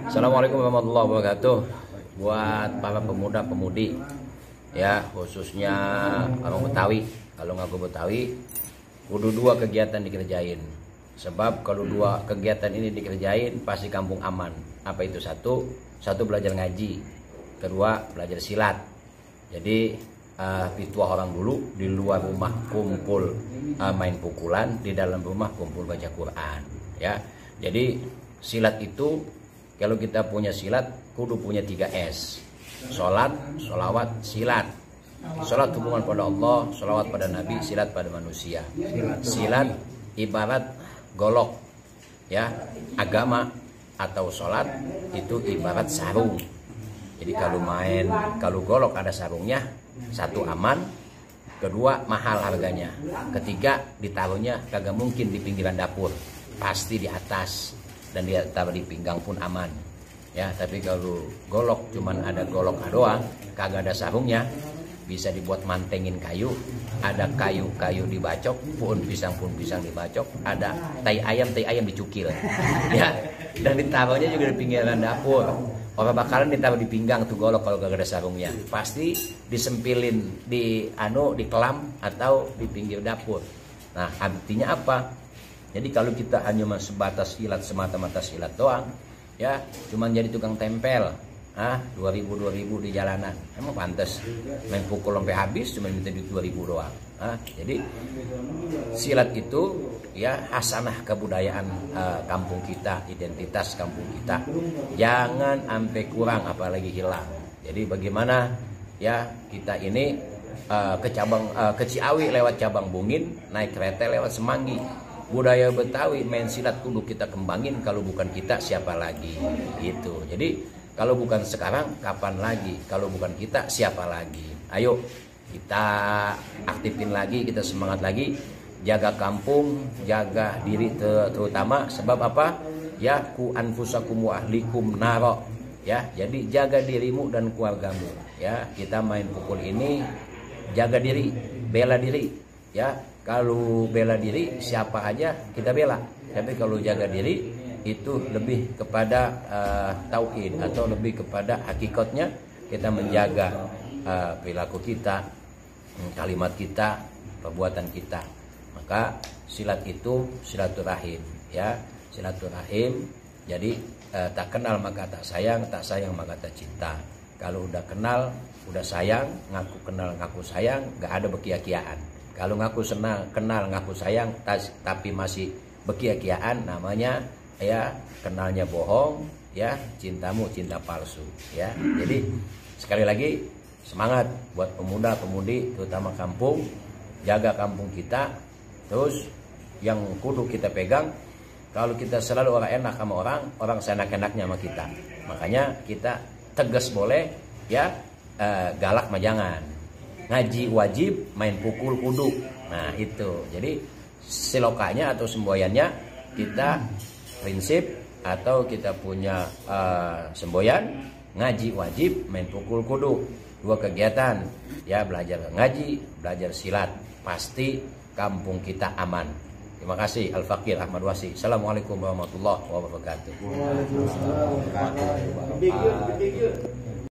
Assalamualaikum warahmatullahi wabarakatuh. Buat para pemuda-pemudi, ya khususnya orang Betawi, kalau ngaku Betawi, kudu dua kegiatan dikerjain. Sebab kalau dua kegiatan ini dikerjain, pasti kampung aman. Apa itu? Satu belajar ngaji, kedua belajar silat. Jadi pituah orang dulu, di luar rumah kumpul main pukulan, di dalam rumah kumpul baca Quran. Ya, jadi silat itu, kalau kita punya silat, kudu punya 3S. Sholat, sholawat, silat. Sholat hubungan pada Allah, sholawat pada Nabi, silat pada manusia. Silat ibarat golok, ya. Agama atau sholat itu ibarat sarung. Jadi kalau golok ada sarungnya, satu aman, kedua mahal harganya, ketiga ditaruhnya kagak mungkin di pinggiran dapur, pasti di atas, dan dia taruh di pinggang pun aman. Ya, tapi kalau golok cuman ada golok doang, kagak ada sarungnya, bisa dibuat mantengin kayu, ada kayu dibacok, pun pisang dibacok, ada tai ayam dicukil. Ya, dan ditaruhnya juga di pinggiran dapur. Orang bakalan ditaruh di pinggang tuh golok kalau gak ada sarungnya. Pasti disempilin di kelam atau di pinggir dapur. Nah, artinya apa? Jadi kalau kita hanya sebatas silat, semata-mata silat doang, ya cuman jadi tukang tempel, 2000 di jalanan, emang pantas main pukul sampai habis cuma minta duit 2000 doang. Jadi silat itu ya hasanah kebudayaan kampung kita, identitas kampung kita, jangan sampai kurang apalagi hilang. Jadi bagaimana ya kita ini ke Ciawi lewat Cabang Bungin, naik kereta lewat Semanggi. Budaya Betawi main silat kudu kita kembangin, kalau bukan kita siapa lagi gitu. Jadi kalau bukan sekarang kapan lagi, kalau bukan kita siapa lagi. Ayo kita aktifin lagi, kita semangat lagi, jaga kampung, jaga diri terutama. Sebab apa? Ya, ku anfusakum wa ahlikum naro. Ya, jadi jaga dirimu dan keluargamu. Ya, kita main pukul ini jaga diri, bela diri. Ya, kalau bela diri siapa aja kita bela. Tapi kalau jaga diri itu lebih kepada tauhid, atau lebih kepada hakikatnya kita menjaga perilaku kita, kalimat kita, perbuatan kita. Maka silat itu silaturahim, ya, silaturahim. Jadi tak kenal maka tak sayang maka tak cinta. Kalau udah kenal, udah sayang, ngaku kenal, ngaku sayang, gak ada bekia-kiaan. Kalau ngaku kenal, ngaku sayang, tapi masih bekia-kiaan, namanya ya kenalnya bohong, ya cintamu cinta palsu. Ya, jadi sekali lagi semangat buat pemuda-pemudi terutama kampung, jaga kampung kita. Terus yang kudu kita pegang, kalau kita selalu orang enak sama orang seenak-enaknya sama kita. Makanya kita tegas boleh, ya, galak mah jangan. Ngaji wajib, main pukul kudu. Nah itu, jadi silokanya atau semboyannya kita prinsip, atau kita punya semboyan, ngaji wajib, main pukul kudu. Dua kegiatan, ya, belajar ngaji, belajar silat, pasti kampung kita aman. Terima kasih. Al-Fakir Ahmad Wasi. Assalamualaikum warahmatullahi wabarakatuh.